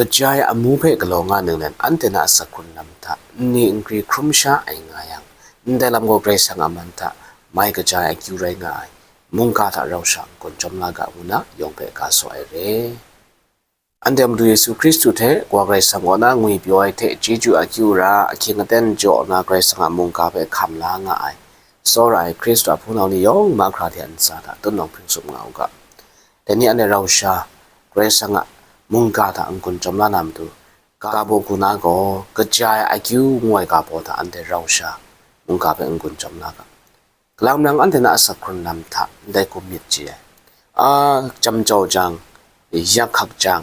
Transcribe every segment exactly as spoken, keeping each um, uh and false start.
Kaja ai amu hpe galaw nga ninglen anhte na asak hkrun lam hta nni nkri hkrum sha ai nga yang, ndai lam gaw Karai Kasang a man hta mai kaja ai akyu rai nga ai, mungga hta rau sha n-gun chyawm la ga ngu na yawng hpe ga saw ai re. Anhte a Madu Yesu Hkristu hte Kawa Karai Kasang kaw na ngwipyaw ai hte chyeju akyu ra, ahkying aten jaw na Karai Kasang a mungga hpe hkam la nga ai, tsawra ai Hkristu a hpunau ni yawng mahkra hte a ntsa hta tun nawng hpring tsup nga u ga. Dai ni anhte rau sha Karai Kasang a mungga hta n-gun chyawm la na matu, ga baw hku na gaw, kaja ai akyu ngu ai ga baw hta anhte rau sha mungga hpe n-gun chyawm la ga. Kalang nang anhte na asak hkrun lam hta ndai hku myit chye ai. A, jam jau jang, yak hkak jang,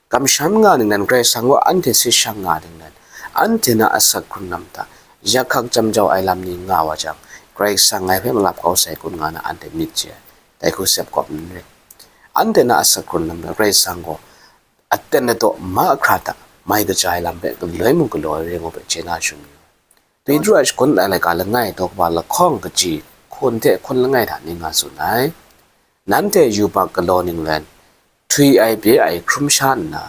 kamsham nga ninglen, Karai Kasang gaw anhte si shang nga ninglen, anhte na asak hkrun lam hta yak hkak jam jau ai lam ni nga wa jang, Karai Kasang ngai hpe malap kau sai kun nga na anhte myit chye ai. Dai hku sep kawp n re. Anhte na asak hkrun lam hta Karai Kasang gaw aten ladaw mahkra hta mai kaja ai lam hpe galoi mung galaw ai re ngu hpe chye na shun yu. Petru a shakun ai laika langai daw kaba lahkawng kaji hkun hte hkun langai hta ning nga tsun ai. Nanhte yubak galaw ninglen, htwi ai bye ai hkrum sha nna,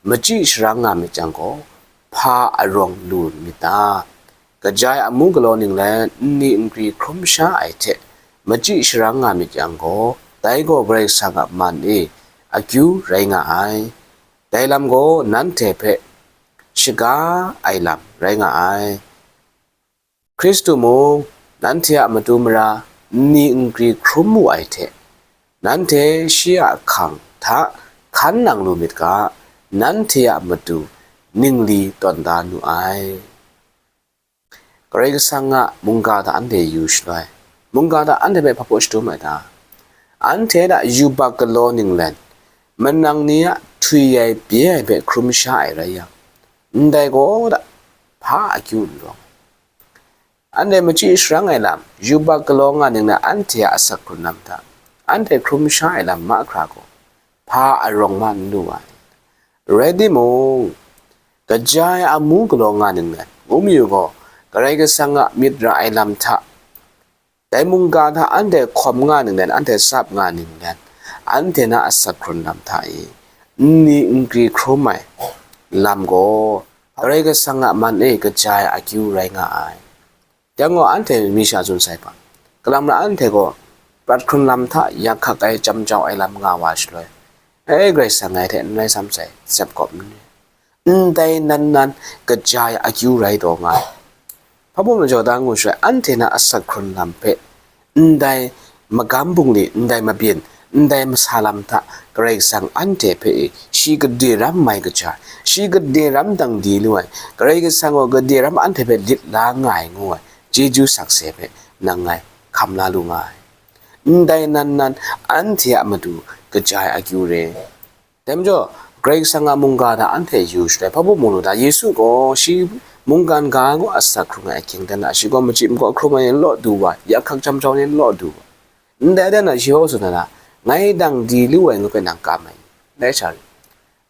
machyi sharang nga myit jang gaw, hpa arawng lu myit ta? Kaja ai amu galaw ninglen, nni nkri hkrum sha ai hte machyi sharang nga myit yang gaw, dai gaw Karai Kasang a man e akyu rai nga ai. Dai lam gaw nanhte hpe shaga ai lam rai nga ai. Hkristu mung nanhte a matu mara nni nkri hkrum mu ai hte, nanhte shi a hkang hta hkan nang lu myit ga, nanhte a matu ningli tawn da nu ai. Karai Kasang a mungga hta anhte yu shaloi, mungga hta anhte hpe hpa hpaw shadum ai ta? Anhte hta yubak galaw ninglen, manang ni a htwi ai bye ai hpe hkrum sha ai rai yang, ndai gaw da hpa akyu n rawng. Anhte machyi sharang ai lam, yubak galaw nga ninglen anhte a asak hkrun lam hta, anhte hkrum sha ai lam mahkra gaw, hpa arawng ma n lu ai. Rai timung, kaja ai amu galaw nga ninglen, ngu mayu gaw, Karai Kasang a myit ra ai lam hta, dai mungga hta anhte hkawm nga ninglen, anhte tsap nga ninglen, anhte na asak hkrun lam hta e nni nkri hkrum ai lam gaw, Karai Kasang a man e kaja ai akyu rai nga ai. Yang gaw, anhte mi sha tsun sai hpa, kalam rai anhte gaw prat hkrun lam hta yak hkak ai, jam jau ai lam nga wa shaloi, e, Karai Kasang ngai hte n rai sam sai, sep kawp n re. Ndai nan nan kaja ai akyu rai taw nga ai. Hpa bum majaw da ngu shaloi, anhte na asak hkrun lam hpe ndai magam bungli, ndai mabyin, ndai masa lam hta Karai Kasang anhte hpe e shi gade ram mai kaja ai, shi gade ram dang di lu ai, Karai Kasang gaw gade ram anhte hpe lit la nga ai ngu ai chyeju sakse hpe nang ngai hkam la lu nga ai. Ndai nan nan anhte a matu kaja ai akyu re. Dai majaw, Karai Kasang a mungga hta anhte yu shaloi, hpa bum mu lu ta? Yesu gaw shi mungkan ga gaw asak hkrung ai ahkying dan a, shi gaw machyi makaw hkrum ai ni law du wa, yak hkak jam jau ai ni law du wa. Ndai dan a, shi gaw tsun ai na, ngai dang di lu ai ngu hpe nang kam ai ni? Ndai sha ri.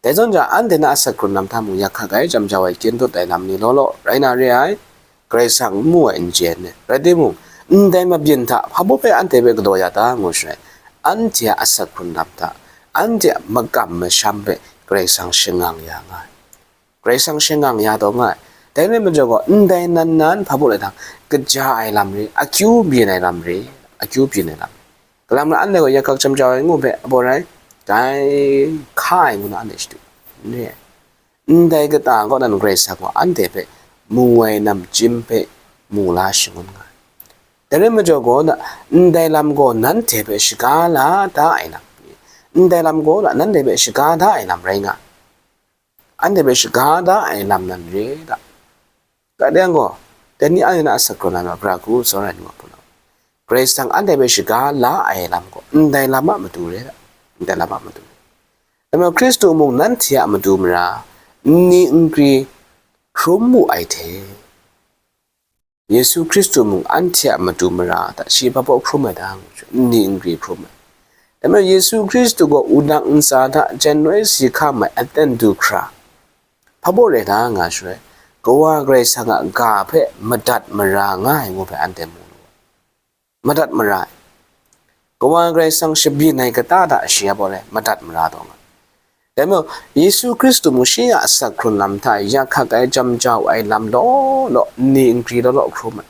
Dai zawn jang, anhte na asak hkrun lam hta mung yak hkak ai, jam jau ai, kyen dawt ai lam ni law law rai na re ai. Karai Kasang n mu ai n chye ai ni. Rai timung, ndai mabyin hta hpa baw hpe anhte hpe galaw ya ta ngu shaloi, anhte a asak hkrun lam hta, anhte a makam masham hpe Karai Kasang shangang ya nga ai. Karai Kasang shangang ya taw nga ai. Dai rai majaw gaw, ndai nan nan hpa baw lai hta, kaja ai lam re, akyu byin ai lam re, akyu byin ai lam re. Kalam rai anhte gaw yak hkak jam jau ai ngu hpe, abaw rai, dai hka ai ngu na anhte shadu n re ai. Ndai kata kaw nan Karai Kasang gaw anhte hpe mu ai namchyim hpe mu la shangun nga ai. Dai rai majaw gaw, ndai lam gaw nanhte hpe shaga la da ai lam, ndai lam gaw nanhte hpe shaga da ai lam rai nga ai. Anhte hpe shaga da ai lam nan re da. Ka dai yang gaw, dai ni anhte na asak hkrun lam a pra hku tsawra ai nu a hpunau, Karai Kasang anhte hpe shaga la ai lam gaw, ndai lam a matu re da, ndai lam a matu re. Dai majaw, Hkristu mung nanhte a matu mara nni nkri hkrum mu ai hte, Yesu Hkristu mung anhte a matu mara hta shi hpa baw hkrum ai ta ngu, nni nkri hkrum ai. Dai majaw, Yesu Hkristu gaw wudang ntsa hta jan noi si hkam ai aten du hkra, hpa baw rai ta nga shaloi, Kawa Karai Kasang a ga hpe madat mara nga ai ngu hpe anhte mu lu ai. Madat mara ai. Kawa Karai Kasang shabyin ai kata hta shi a baw rai madat mara taw nga ai. Dai majaw, Yesu Hkristu mung shi a asak hkrun lam hta yak hkak ai, jam jau ai lam law law, nni nkri law law hkrum ai.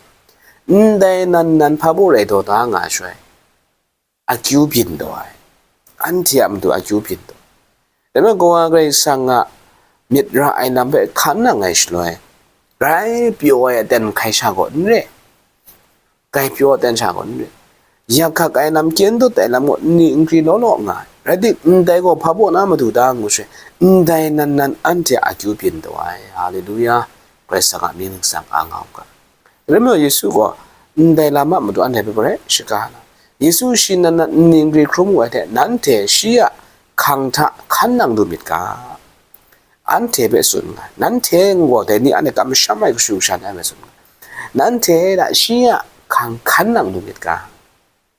Ndai nan nan hpa baw rai daw da nga ai shaloi, akyu byin daw ai. Anhte a matu akyu byin daw ai. Dai majaw, Kawa Karai Kasang a myit ra ai lam hpe hkan nang ai shaloi, grai pyaw ai aten hkai sha gaw n re. Grai pyaw aten sha gaw n re. Yak hkak ai lam, kyen dut ai lam gaw nni nkri law law nga ai. Rai tim, ndai gaw hpa baw na matu da ngu shaloi, ndai nan nan anhte a akyu byin daw ai. Haleluya. Karai Kasang a mying ningsang a nga u ga. Rai nme law, Yesu gaw ndai lam a matu anhte hpe gaw rai shaga na. Yesu shi nan nan nni nkri hkrum wu ai hte, nanhte shi a hkang hta hkan nang lu myit ga, anhte hpe tsun nga ai. Nanhte gaw dai ni anhte kamsham ai kashu kasha ni anhte tsun nga ai. Nanhte hta shi a hkang hkan nang lu myit ga,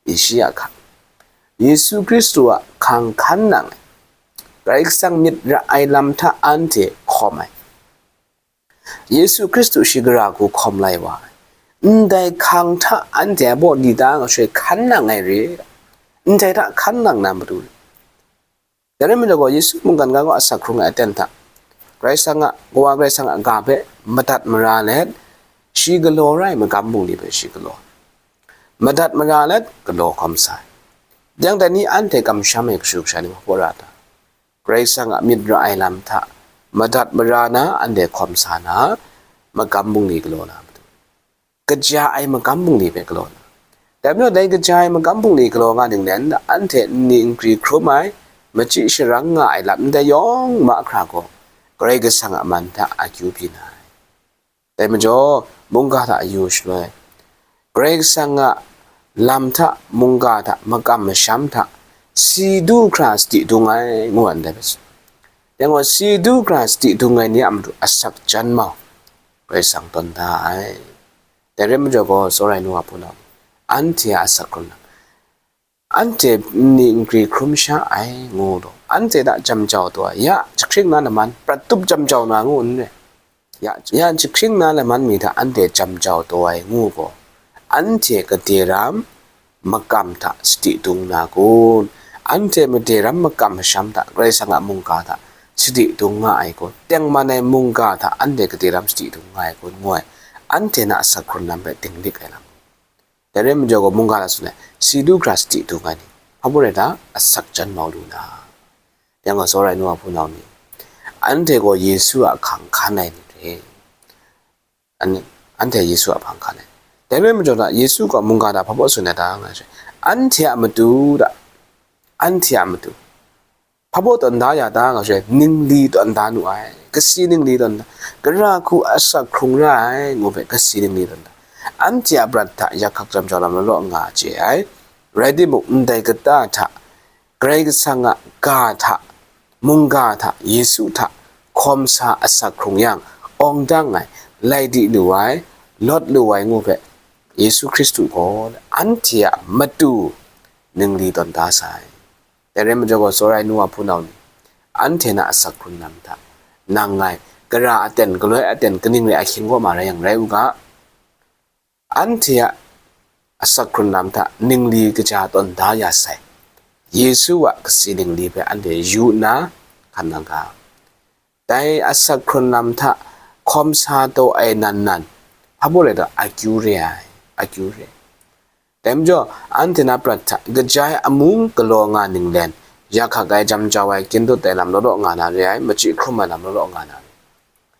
i shi a hkang, Yesu Hkristu a hkang hkan nang ai, Karai Kasang myit ra ai lam hta anhte hkawm ai. Yesu Hkristu shi gara hku hkawm lai wa ai. Ndai hkang hta anhte a baw di da nga shaloi hkan nang ai re. Ndai hta hkan nang na matu re. Dai rai majaw gaw, Yesu mungkan ga gaw asak hkrung ai aten hta, Karai Kasang a, Kawa Karai Kasang a ga hpe madat mara let, shi galaw ra ai magam bungli hpe shi galaw, madat mara let galaw hkawm sa ai. Yang dai ni anhte kamsham ai kashu kasha ni hpa baw ra ta? Karai Kasang a myit ra ai lam hta madat mara na anhte hkawm sa na, magam bungli galaw na matu, kaja ai magam bungli hpe galaw na. Dai majaw, dai kaja ai magam bungli galaw nga ninglen, anhte nni nkri hkrum ai, machyi sharang nga ai lam ndai yawng mahkra gaw, Karai Kasang a man hta akyu byin ai. Dai majaw, mungga hta yu shaloi, Karai Kasang a lam hta, mungga hta, makam masham hta, si du hkra sadi dung ai, ngu ai ndai hpe tsun. Yang gaw, si du hkra sadi dung ai ni a matu asak jan mau, Karai Kasang tawn da ai. Dai rai majaw gaw, tsawra ai nu wa hpunau ni, anhte a asak hkrun na, anhte nni nkri hkrum sha ai, ngu law, anhte hta jam jau taw ai, ya jahkring na laman prat tup jam jau na ngu n re. Ya, ya jahkring na laman mi hta anhte jam jau taw ai ngu gaw, anhte gade ram makam hta sadi dung na kun? Anhte made ram makam masham hta Karai Kasang a mungga hta sadi dung nga ai kun? Tengman ai mungga hta anhte gade ram sadi dung nga ai kun? Ngu ai, anhte na asak hkrun lam hpe dinglik ai lam. Dai rai majaw gaw, mungga hta tsun ai, si du hkra sadi dung ai ni, hpa baw rai ta? Asak jan mau lu na. Yang gaw, tsawra ai nu wa hpunau ni, anhte gaw Yesu a hkang hkan ai ni re. An-, anhte Yesu a hkang hkan ai. Dai rai majaw hta, Yesu gaw mungga hta hpa baw tsun ai ta nga she, anhte a matu hta, anhte a matu hpa baw tawn da ya ta nga she, ningli tawn da nu ai, kasi ningli tawn da, gara hku asak hkrung ra ai, ngu hpe kasi ningli tawn da. Anhte a prat hta yak hkak jam jau lam law law nga chye ai. Rai timung, ndai kata hta, Karai Kasang a ga hta, mungga hta, Yesu hta hkawm sa asak hkrung yang, awng dang ai, lai di lu ai, lawt lu ai ngu hpe, Yesu Hkristu gaw anhte a matu ningli tawn da sai. Dai rai majaw gaw, tsawra ai nu wa hpunau ni, anhte na asak hkrun lam hta nang ngai, gara aten, galoi aten, kaning re ahkying kaw ma rai yang rai u ga, anhte a asak hkrun lam hta ningli kaja tawn da ya sai, Yesu a kasi ningli hpe anhte yu nna hkan nang ga. Dai asak hkrun lam hta hkawm sa taw ai nan nan, hpa baw rai ta? Akyu re ai, akyu re ai. Dai majaw, anhte na prat hta kaja ai amu galaw nga ninglen, yak hkak ai, jam jau ai, kyen dut ai lam law law nga na re ai, machyi hkrum ai lam law law nga na re.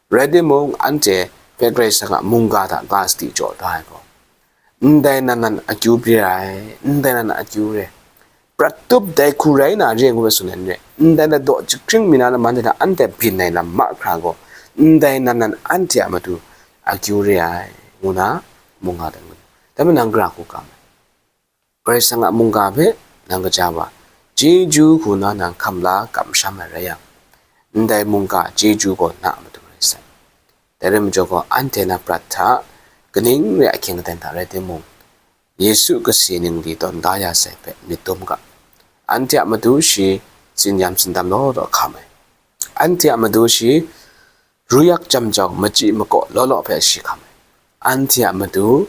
Rai timung, anhte hpe Karai Kasang a mungga hta ga sadi jaw da ai gaw, ndai nan nan akyu byin ai, ndai nan nan akyu re, prat tup dai hku rai na re ngu hpe tsun ai n re, ndai ladaw jahkring mi na laman hta anhte byin ai lam mahkra gaw, ndai nan nan anhte a matu akyu re ai, ngu na mungga hta ngu. Dai majaw nang gara hku kam ai. Karai Kasang a mungga hpe nang kaja wa, chyeju hku na nang hkam la kamsham ai rai yang, ndai mungga chyeju gaw na a matu rai sai. Dai rai majaw gaw, anhte na prat hta kaning re ahkying aten hta rai timung, Yesu kasi ningli tawn da ya sai hpe myit dum ga. Anhte a matu shi tsinyam tsindam law law hkam ai. Anhte a matu shi ruyak jam jau, machyi makaw law law hpe shi hkam ai. Anhte a matu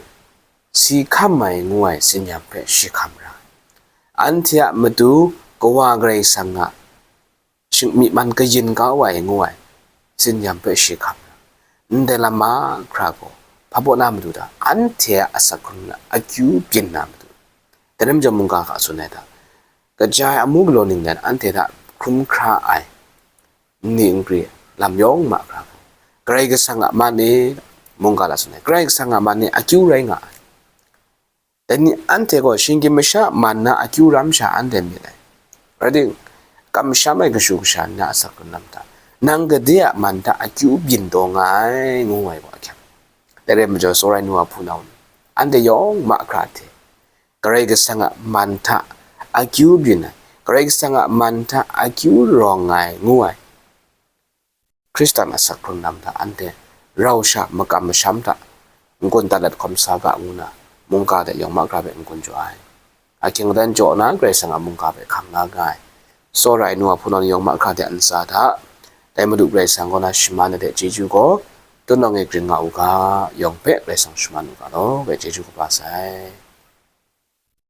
si hkam ai ngu ai tsinyam hpe shi hkam ra ai. Anhte a matu Kawa Karai Kasang a myi man kayin kau ai ngu ai tsin-yam hpe shi hkam na, ndai lam mahkra gaw hpa baw na matu ta, anhte a asak hkrung na akyu byin na matu, dai rai majaw mungga hta tsun ai hta, kaja ai amu galaw ning len anhte hta hkrum hkra ai nni nkri lam yawng mahkra gaw, Karai Kasang a man e, mungga hta tsun ai, Karai Kasang a man e akyu rai nga ai. Dai ni anhte gaw shinggyim masha man na akyu ram sha anhte myit ai. Rai tim, kamsham ai kashu kasha ni a asak hkrung na matu, nang gade a man hta akyu byin taw nga ai, ngu ai gaw ahkyang. Dai rai majaw, tsawra ai nu a hpunau ni, anhte yawng mahkra hte, Karai Kasang a man hta akyu byin ai, Karai Kasang a man hta akyu rawng ai, ngu ai Hkristan a asak hkrung na matu anhte rau sha makam masham hta n-gun dat let hkawm sa ga, ngu na mungga hte yawng mahkra hpe n-gun jaw ai. Ahkying aten jaw na Karai Kasang a mungga hpe hkam la ga ai. Tsawra ai nu a hpunau ni yawng mahkra hte a ntsa hta, dai Madu Karai Kasang kaw na shaman ai hte chyeju gaw, tunawng e gring nga u ga, yawng hpe Karai Kasang shaman u ga law, hpe chyeju kaba sai.